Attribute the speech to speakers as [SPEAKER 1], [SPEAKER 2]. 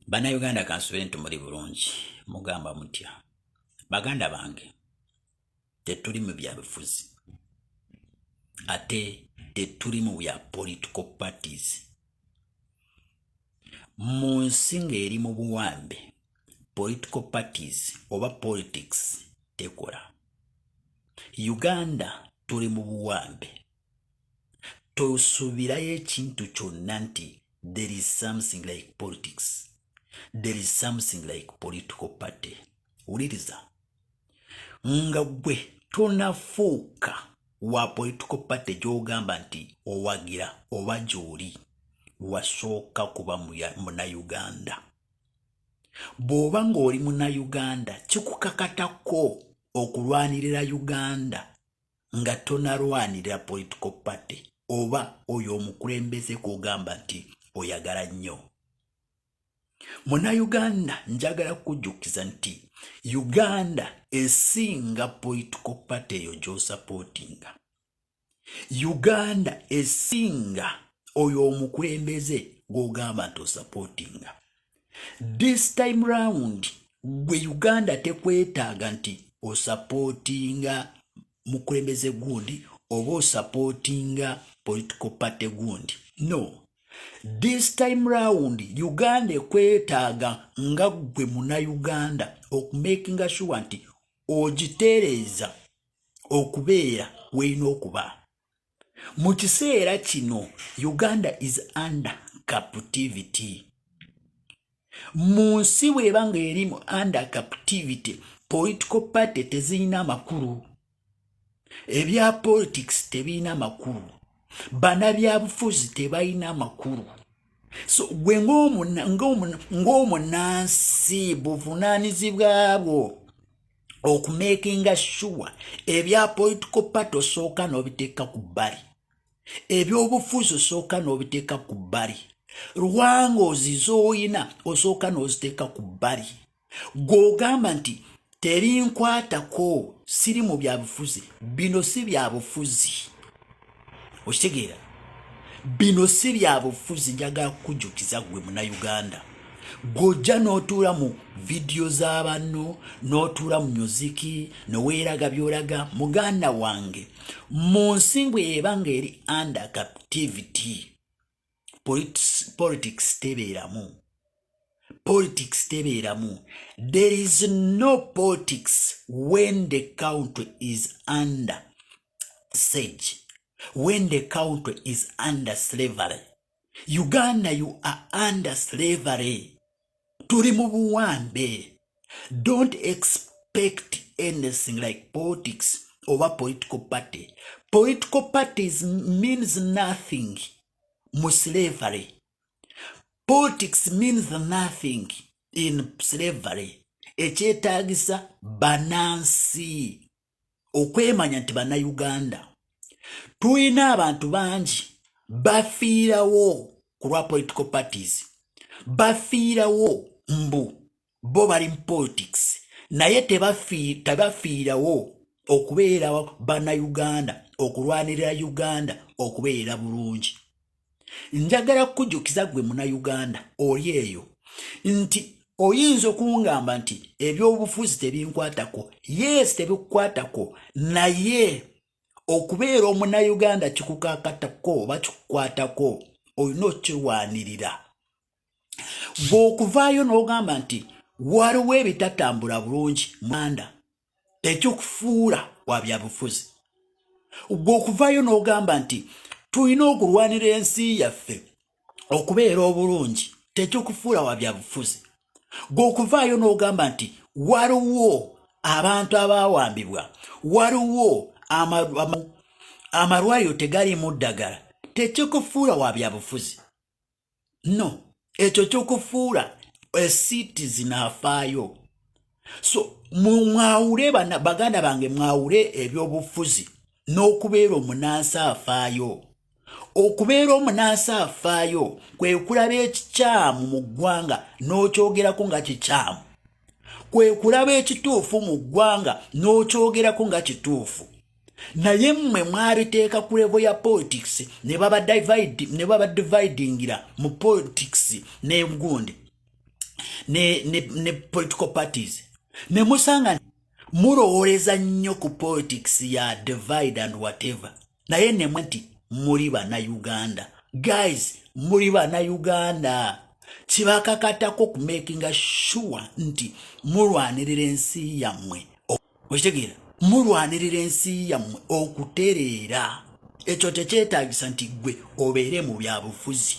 [SPEAKER 1] Bannayuganda, kansubire nti muli bulungi. Mugamba mutya, baganda bange? Tetuli mu byabufuzi, ate tetuli mu bya political parties. Mu nsi ng'eri mu buwambe, political parties oba politics tekola. Uganda tuli mu buwambe. Tosuubirayo ekintu kyonna nti there is something like politics, there is something like political party. Wuliriza, nga gwe tonafuuka wa political party gy'ogamba nti owagira oba gy'oli, wasooka kuba Munnayuganda. Bw'oba ng'oli Munnayuganda, kikukakatako okulwanirira Uganda nga tonalwanirira political party oba oyo omukulembeze kugamba nti oyagala nnyo. Munnayuganda, njagala kujjukiza nti Uganda esinga political party eyo gy'osupportinga. Uganda esinga oyo omukulembeze gw'ogamba nti osupportinga. This time round, gwe Uganda tekwetaaga nti osupportinga mukulembeze gundi oba osupportinga political party gundi. No, this time round Uganda ekwetaaga nga ggwe Munnayuganda okumakinga sure nti ogitereeza okubeera weerina okuba. Mu kiseera kino Uganda is under captivity. Mu nsi bw'eba ng'eri mu under captivity, political party tezirina amakulu, ebya politics tebirina amakulu, bannabyabufuzi tebalina amakulu. So gwe ng'omunansi, buvunaanyizibwa bwo okumakinga sure ebya political party osooka n'obiteeka ku bbali, ebyobufuzi osooka n'obiteeka ku bbali, lwangozi z'oyina osooka n'oziteeka ku bbali. Gw'ogamba nti terinkwatako, siri mu byabufuzi, bino si byabufuzi. Okitegeera? Bino si byabufuzi. Njagala kukujjukiza gwe Munnayuganda, gw'ojja n'otuula mu vidiyo z'abanno, n'otuula mu myuziki, neweeraga by'olaga. Muganda wange, mu nsi bw'eba ng'eri under captivity, politics tebeeramu, politics tebeeramu. There is no politics when the country is under siege, when the country is under slavery. Uganda, you are under slavery. Tuli mu buwambe. Don't expect anything like politics oba political party. Political parties means nothing mu slavery. Politics means nothing in slavery. Ekyetaagisa bannansi okwemanya nti Bannayuganda tulina abantu bangi bafiirawo ku lwa political parties, bafiirawo mbu bo bali mu politics, naye tebafiirawo okubeera Bannayuganda, okulwanirira Uganda okubeera bulungi. Njagala kukujjukiza gwe Munnayuganda oli eyo nti oyinza okungamba nti ebyobufuzi tebinkwatako. Yes, tebikukwatako, naye okubeera Omunnayuganda kikukakatako oba kikukwatako, olina okirwanirira. Bw'okuvaayo n'ogamba nti waliwo ebitatambula bulungi manda, tekikufuula wa byabufuzi. Bw'okuvaayo n'ogamba nti tulina okulwanira ensi yaffe okubeera obulungi, tekikufuula wa byabufuzi. Gw'okuvaayo n'ogamba nti waliwo abantu abawambibwa, waliwo amalwaliro tegalimu ddagala, tekikufuula wa byabufuzi. No, ekyo kyokufuula citizen afaayo. So mwawule, baganda bange, mwawule ebyobufuzi n'okubeera omunansi afaayo. Okubeera omunansi afaayo kwe kulaba ekikyamu mu ggwanga n'okyogerako nga kikyamu, kwe kulaba ekituufu mu ggwanga n'okyogerako nga kituufu. Naye mmwe mwabiteeka ku level ya politics, ne baba dividingira mu politics n'egundi. ne political parties, ne musanga mulowooleza nnyo ku politics ya divide and whatever, naye nemwe nti muli Bannayuganda. Guys, muli Bannayuganda, kibakakatako kumakinga sure nti mulwanirira ensi yammwe. Okitegeera? Mulwanirira ensi yammwe okutereera. Ekyo tekyetaagisa nti gwe obeere mu byabufuzi.